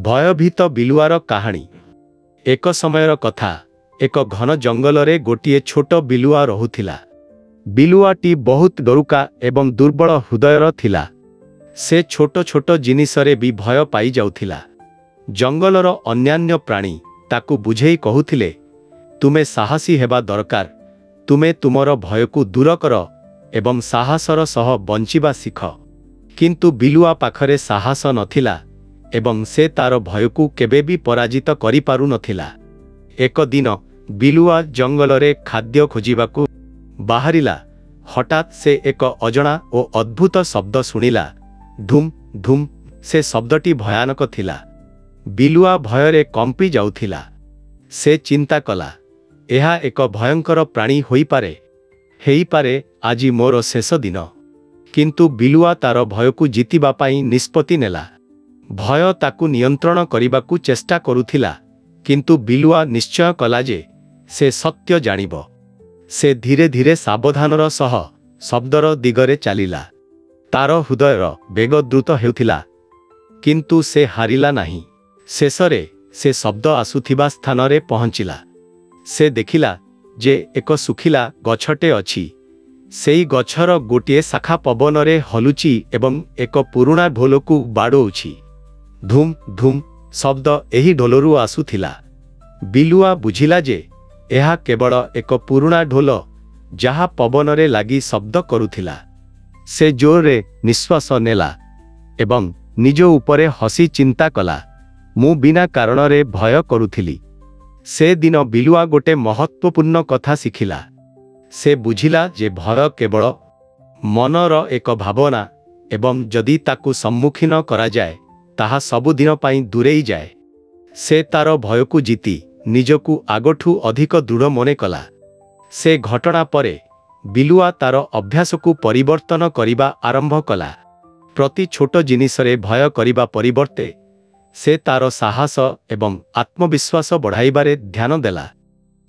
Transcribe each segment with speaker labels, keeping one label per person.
Speaker 1: ଭୟଭୀତ ବିଲୁଆର କାହାଣୀ। ଏକ ସମୟର କଥା, ଏକ ଘନ ଜଙ୍ଗଲରେ ଗୋଟିଏ ଛୋଟ ବିଲୁଆ ରହୁଥିଲା। ବିଲୁଆଟି ବହୁତ ଡରୁକା ଏବଂ ଦୁର୍ବଳ ହୃଦୟର ଥିଲା। ସେ ଛୋଟ ଛୋଟ ଜିନିଷରେ ବି ଭୟ ପାଇଯାଉଥିଲା। ଜଙ୍ଗଲର ଅନ୍ୟାନ୍ୟ ପ୍ରାଣୀ ତାକୁ ବୁଝେଇ କହୁଥିଲେ, ତୁମେ ସାହସୀ ହେବା ଦରକାର, ତୁମେ ତୁମର ଭୟକୁ ଦୂର କର ଏବଂ ସାହସର ସହ ବଞ୍ଚିବା ଶିଖ। କିନ୍ତୁ ବିଲୁଆ ପାଖରେ ସାହସ ନଥିଲା ଏବଂ ସେ ତାର ଭୟକୁ କେବେ ବି ପରାଜିତ କରିପାରୁନଥିଲା। ଏକ ଦିନ ବିଲୁଆ ଜଙ୍ଗଲରେ ଖାଦ୍ୟ ଖୋଜିବାକୁ ବାହାରିଲା। ହଠାତ୍ ସେ ଏକ ଅଜଣା ଓ ଅଦ୍ଭୁତ ଶବ୍ଦ ଶୁଣିଲା, ଧୁମ୍ ଧୁମ୍। ସେ ଶବ୍ଦଟି ଭୟାନକ ଥିଲା। ବିଲୁଆ ଭୟରେ କମ୍ପି ଯାଉଥିଲା। ସେ ଚିନ୍ତା କଲା, ଏହା ଏକ ଭୟଙ୍କର ପ୍ରାଣୀ ହୋଇପାରେ, ହେଇପାରେ ଆଜି ମୋର ଶେଷ ଦିନ। କିନ୍ତୁ ବିଲୁଆ ତାର ଭୟକୁ ଜିତିବା ପାଇଁ ନିଷ୍ପତ୍ତି ନେଲା। ଭୟ ତାକୁ ନିୟନ୍ତ୍ରଣ କରିବାକୁ ଚେଷ୍ଟା କରୁଥିଲା, କିନ୍ତୁ ବିଲୁଆ ନିଶ୍ଚୟ କଲା ଯେ ସେ ସତ୍ୟ ଜାଣିବ। ସେ ଧୀରେ ଧୀରେ ସାବଧାନର ସହ ଶବ୍ଦର ଦିଗରେ ଚାଲିଲା। ତାର ହୃଦୟର ବେଗ ଦ୍ରୁତ ହେଉଥିଲା, କିନ୍ତୁ ସେ ହାରିଲା ନାହିଁ। ଶେଷରେ ସେ ଶବ୍ଦ ଆସୁଥିବା ସ୍ଥାନରେ ପହଞ୍ଚିଲା। ସେ ଦେଖିଲା ଯେ ଏକ ଶୁଖିଲା ଗଛଟେ ଅଛି। ସେଇ ଗଛର ଗୋଟିଏ ଶାଖା ପବନରେ ହଲୁଛି ଏବଂ ଏକ ପୁରୁଣା ଢୋଲକୁ ବାଡ଼ଉଛି। ଧୁମ୍ ଧୁମ୍ ଶବ୍ଦ ଏହି ଢୋଲରୁ ଆସୁଥିଲା। ବିଲୁଆ ବୁଝିଲା ଯେ ଏହା କେବଳ ଏକ ପୁରୁଣା ଢୋଲ, ଯାହା ପବନରେ ଲାଗି ଶବ୍ଦ କରୁଥିଲା। ସେ ଜୋରରେ ନିଶ୍ୱାସ ନେଲା ଏବଂ ନିଜ ଉପରେ ହସି ଚିନ୍ତା କଲା, ମୁଁ ବିନା କାରଣରେ ଭୟ କରୁଥିଲି। ସେ ଦିନ ବିଲୁଆ ଗୋଟେ ମହତ୍ତ୍ୱପୂର୍ଣ୍ଣ କଥା ଶିଖିଲା। ସେ ବୁଝିଲା ଯେ ଭୟ କେବଳ ମନର ଏକ ଭାବନା ଏବଂ ଯଦି ତାକୁ ସମ୍ମୁଖୀନ କରାଯାଏ, ତାହା ସବୁଦିନ ପାଇଁ ଦୂରେଇ ଯାଏ। ସେ ତାର ଭୟକୁ ଜିତି ନିଜକୁ ଆଗଠୁ ଅଧିକ ଦୃଢ଼ ମନେ କଲା। ସେ ଘଟଣା ପରେ ବିଲୁଆ ତାର ଅଭ୍ୟାସକୁ ପରିବର୍ତ୍ତନ କରିବା ଆରମ୍ଭ କଲା। ପ୍ରତି ଛୋଟ ଜିନିଷରେ ଭୟ କରିବା ପରିବର୍ତ୍ତେ ସେ ତାର ସାହସ ଏବଂ ଆତ୍ମବିଶ୍ୱାସ ବଢ଼ାଇବାରେ ଧ୍ୟାନ ଦେଲା।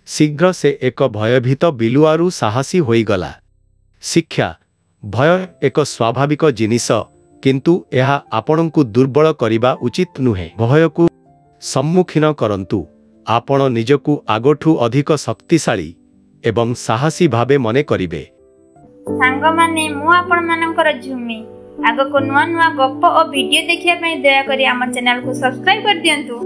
Speaker 1: ଶୀଘ୍ର ସେ ଏକ ଭୟଭୀତ ବିଲୁଆରୁ ସାହସୀ ହୋଇଗଲା। ଶିକ୍ଷା: ଭୟ ଏକ ସ୍ୱାଭାବିକ ଜିନିଷ, କିନ୍ତୁ ଏହା ଆପଣଙ୍କୁ ଦୁର୍ବଳ କରିବା ଉଚିତ ନୁହେଁ। ଭୟକୁ ସମ୍ମୁଖୀନ କରନ୍ତୁ, ଆପଣ ନିଜକୁ ଆଗଠୁ ଅଧିକ ଶକ୍ତିଶାଳୀ ଏବଂ ସାହସୀ ଭାବେ ମନେ କରିବେ।
Speaker 2: ସାଙ୍ଗମାନେ, ମୁଁ ଆପଣମାନଙ୍କର ଝୁମି। ଆଗକୁ ନୂଆ ନୂଆ ଗପ ଓ ଭିଡ଼ିଓ ଦେଖିବା ପାଇଁ ଦୟାକରି ଆମ ଚ୍ୟାନେଲକୁ ସବସ୍କ୍ରାଇବ୍ କରିଦିଅନ୍ତୁ।